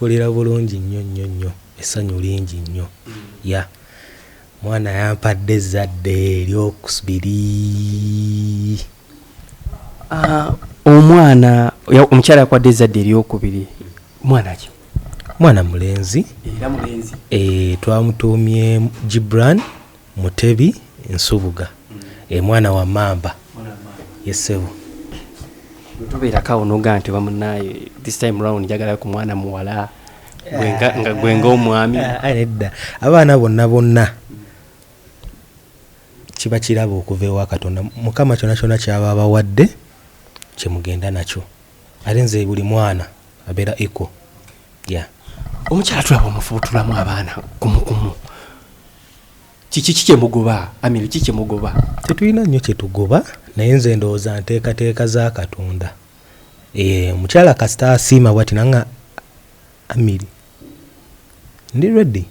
Mpulira bulungi nnyo nnyo nnyo, essanyu lingi nnyo. Ya, mwana yampadde ezzadde eryokubiri. Ah, omwana omukyala yakwadde ezzadde eryokubiri, mwana ki? Mwana mulenzi. Era mulenzi. E, twamutuumye Gibran Mutebi Nsubuga. E, mwana wa mamba yesebo. Tubeerako awo nogaa nti bamunaye, this time round njagala ku mwana muwala, nga gwe ng'omwami. Ah, nedda, abaana bonna bonna kiba kirabo okuva ewa Katonda. Mukama kyonna kyonna kyaba abawadde kyemugenda nakyo, ate nze buli mwana abeera equal, yeah. Omukyala tulaba omufuutulamu abaana kumukumu. Kiki kikyemugoba, Amiri? Kikyemugoba? Tetulina nnyo kyetugoba, naye nze ndowooza nteekateeka za Katonda. Eh, omukyala kasita asiima bwati nanga Amiri ndi ready,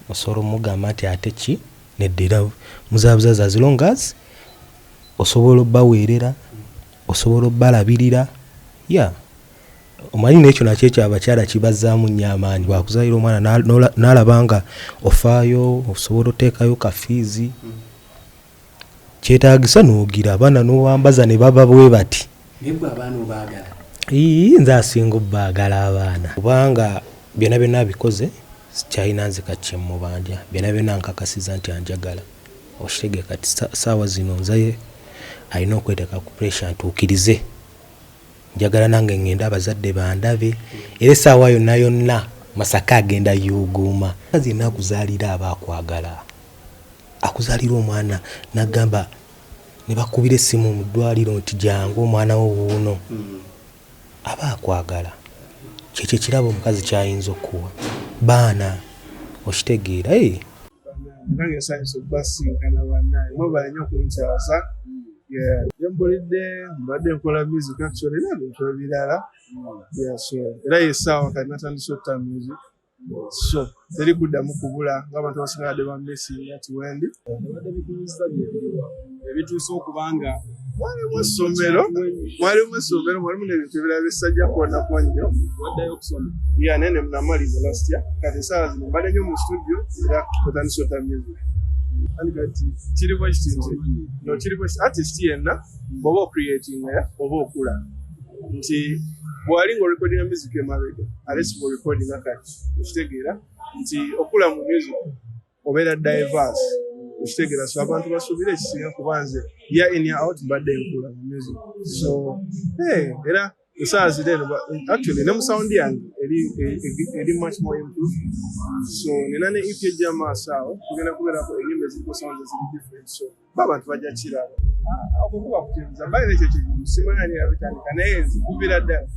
osobola omugamba nti ate ki nedda, era muzaabuzazi as long as osobola obbaweerera, osobola obbalabirira. Ya, omanyi nekyo nakyo ekyo abakyala kibazzaamu nnyo amaanyi, bwakuzaalira omwana n'alaba nga ofaayo, osobola oteekayo ka fees kyetaagisa, n'ogira abaana n'owambaza ne baba bwe bati. Naye gwe abaana obaagala? Ii, nze asinga obbaagala abaana, kubanga byonna byonna abikoze kyalina, nze kati kyemmubanja byonna byonna nkakasiza nti anjagala. Okitege kati saawa zino nze alina okweteeka ku pressure ntuukirize. Njagala nange ŋŋende abazadde bandabe, era essaawa yonna yonna Masaka agenda yuuguuma. Mukazi yenna akuzaalira aba akwagala. Akuzaalira omwana n'agamba ne bakubira essimu mu ddwaliro nti jangu, omwana wo wuuno, aba akwagala. Kyekyo ekirabo omukazi kyayinza okukuwa, baana. Okitegeera? Hey. Nange nsanyusa okubasinkana. Bannange, mwebale nnyo okunkyaza. Yembulidde mbadde nkola music actually n'ebintu ebirala. Yeah, so era yesaawa kati natandise okuta music, so teri kuddamu kubula ng'abantu abasinga badde bamisinga ti wendi. Ebadde bikunyuza byebiriwa ebituuse okuba nga Mwalimu essomero, mwalimu n'ebintu ebirala bisajja kwonako nnyo. Waddayo okusoma? Yeah, naye namaliza last year. Kati esaawa zino mbadde nnyo mu studio, era twetandise ota music. Kandi kati kiri bwe kiti nti no kiri bwe kiti, artist yenna bw'oba ocreatinga ya oba okula nti bw'ali nga orecordinga music emabega ate si bw'orecordinga kati. Okitegeera nti okula mu music obeera diverse. Okitegeera? So abantu basuubire ekisinga, kuba nze year in, year out mbadde nkula mu music. So hey, era esaawa ziri eno actually ne mu sound yange eri much more improved. So nina ne EP ejja maaso awo, tugenda kubeerako enyimba eziriko sounds eziri different, so ba abantu bajja kiraba. Ah, okwo kuba kutebuza mbaye nekyo kizibu, simanyi ani yabitandika, naye nze kuviira ddala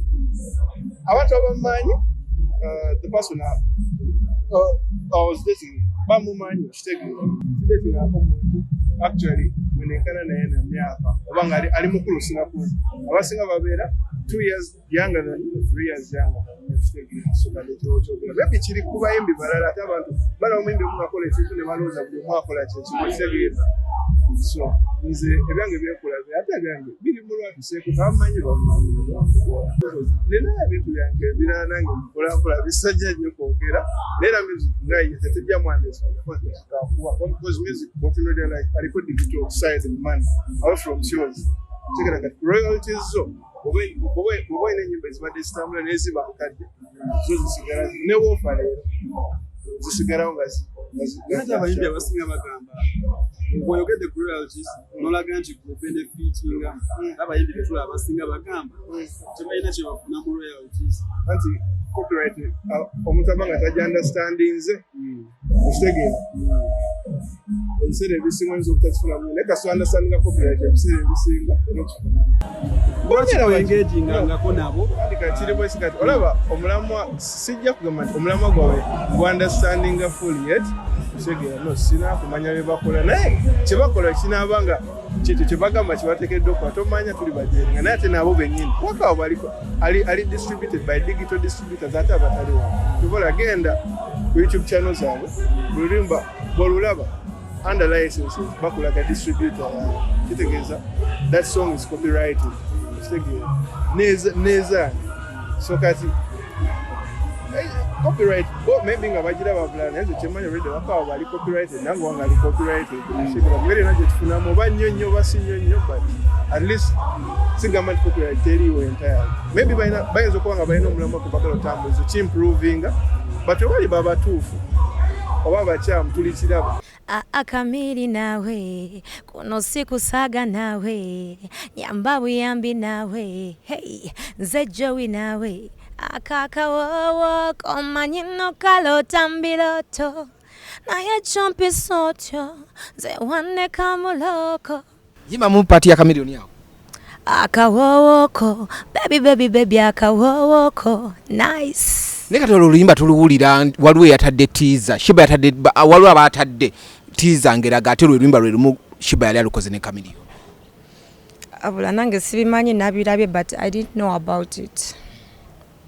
abantu abamumanyi, the person I was dating bamumanyi. Okitegeera, sidatingako muntu actually mwenenkana naye na myaka oba nga ali mukulu singakunze. Abasinga babeera 2 years younger than you, 3 years younger than you. Okitegeera? So kati ekyo kyogera maybe kiri ku bayimbi balala, ate abantu balaba omuyimbi omu akola ekintu ne balowooza buli omu akola kyekimu. Okitegeera? So nze ebyange byenkola ate ebyange biri mu lwatu, seeko bamanyi bamanyi. Nina ebintu byange ebirala nange nkola bisajja nnyo kwogera, naye era music nga ye tetujja mwandesokuwa, because music bwotunuulira like aliko digital side of money away from shows. Tegera kati royalties zo bw'oba olina ennyimba ezibadde zitambula naye ziba nkadde, zo zisigala ne woofa leero zisigalawo nga Ate abayimbi abasinga bagamba bw'oyogedde ku royalties n'olaga nti gwe benefitinga. Abayimbi betula abasinga bagamba tebalina kye bafuna mu royalties. Anti copyright, omuntu aba nga tajja understandinze. Okitegeera, ebiseera ebisinga oyinza obutakifunamu, naye kasita understandinga copyright, ebiseera ebisinga era okifunamu. Lwaki toengagingangako nabo? Kati kiri bweki, kati olaba omulamwa, sijja kugamba nti omulamwa gwawe gwa understandinga full yet. Okitegeera? No, sina kumanya bye bakola, naye kyebakola kinaaba nga kyekyo kyebagamba kyebateekeddwa okukola, tomanya tuli bajeeringa. Naye ate nabo bennyini wakawo baliko ali distributed by digital distributors, ate abatali wano tukola. Genda ku YouTube channel zaabwe, buli luyimba bwolulaba under licenses bakulaga distributor yaabwe, kitegeeza that song is copyrighted. Okitegeera? Nezaange. So kati Copyright bo maybe nga bagiraba bulala, naye nze kyemmanyi, already wakawa bali copyrighted, nange wange ali copyrighted. Kitegeera, mungeri yonna gye tufunamu, oba nnyo nnyo oba si nnyo nnyo, but at least sigamba nti copyright teriiwo entirely. Maybe bayinza okuba nga balina omulamwa gwe bagala otambuza kiimprovinga, but oba liba batuufu oba bakyamu, tuli kiraba. Akamiri nawe kuno sikusaga nawe, nyamba buyambi nawe, hey, nze Joey nawe akakawowo komanyi no kalota mbiloto naye kyompisa otyo nze wandeka muloko. Yimba part ya Chameleone awo. Akawowoko baby, baby, baby, akawowoko nice. Naye kati olwo oluyimba tuluwulira, waliwo eyatadde teaser, Sheebah yatadde, waliwo abatadde teaser ngeraga ate lwe luyimba lwe lumu Sheebah yali alukoze ne Chameleone. Abula nange sibimanyi, nabirabye but I didn't know about it.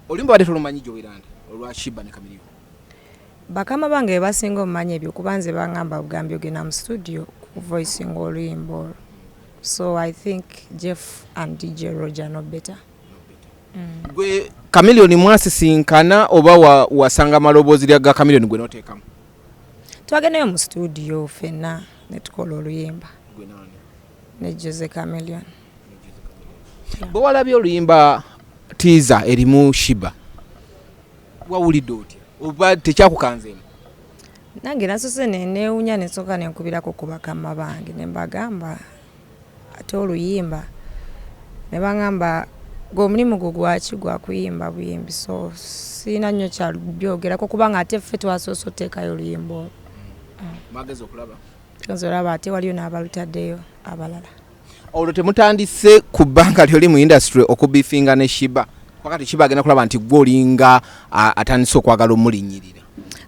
Oluyimba badde tolumanyi, Jowy Landa, olwa Sheebah ne Chameleone? Bakama bange bebasinga omumanyi ebyo, kuba nze baŋŋamba bugambi ogenda mu studio kuvoicinga oluyimba olwo, so I think Jeff and DJ Roger know better. Gwe Chameleone mwasisinkana oba wasanga amaloboozi ga Chameleone gwe noteekamu? Twagendayo mu studio ffenna ne tukola oluyimba ne Jose Chameleone. Bwe walabye oluyimba teaser erimu Sheebah, wawulidde otya oba tekyakukanzeemu? Nange nasose neneewunya, nesooka nenkubirako ku bakama bange ne mbagamba ate oluyimba, ne baŋŋamba gwe omulimu gwo gwaki? Gwakuyimba buyimbi, so siina nnyo kyabyogerako kubanga ate ffe twasoose oteekayo oluyimba olwo. Mwageza okulaba. Nze olaba ate waliyo n'abalutaddeyo abalala. Olwo temutandise ku bbanga lyoli mu industry okubifinga ne Sheebah? Wakati Sheebah agenda kulaba nti gwe olinga atandise okwagala omulinnyirira.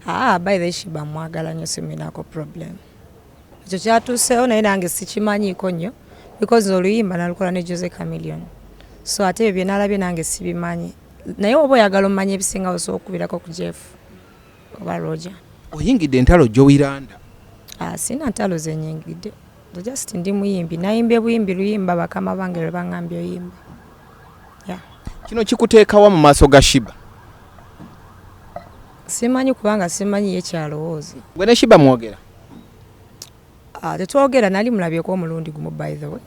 Ah, by the way, Sheebah mwagala nnyo, siminako problem. Ekyo kyatuuseewo naye nange sikimanyiiko nnyo because oluyimba nalukola ne Jose Chameleone, so ate ebyo bye nalabye nange sibimanyi, naye oba oyagala omanya ebisingawo osobola okukubirako ku Jeff oba Roger. Oyingidde entalo, Jowy Landa. Ah, sina ntalo zenyingidde, just ndi muyimbi, nayimbye buyimbi luyimba bakama bange lwe baŋŋambye oyimba, yeah. Kino kikuteekawa mu maaso ga Sheebah? Simanyi kubanga simanyi ye kyalowooza. Gwe ne Sheebah mwogera? Ah, tetwogera, nali mulabyeko omulundi gumu, by the way.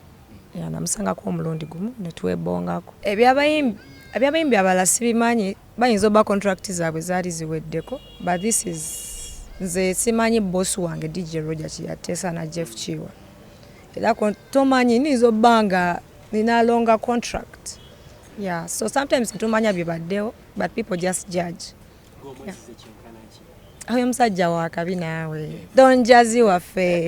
Yeah, namusangako omulundi gumu ne twebongako. Ebyabayimbi abalala sibimanyi, bayinza oba contract zaabwe zaali ziweddeko, but this is nze simanyi boss wange DJ Roger kyeyateesa na Jeff Kiwa, era tomanyi niyinza obba nga nina longer contract, yeah. So sometimes tetumanya bibaddewo, but people just judge. Oyo musajja wakabi naawe, Don Jazzy waffe.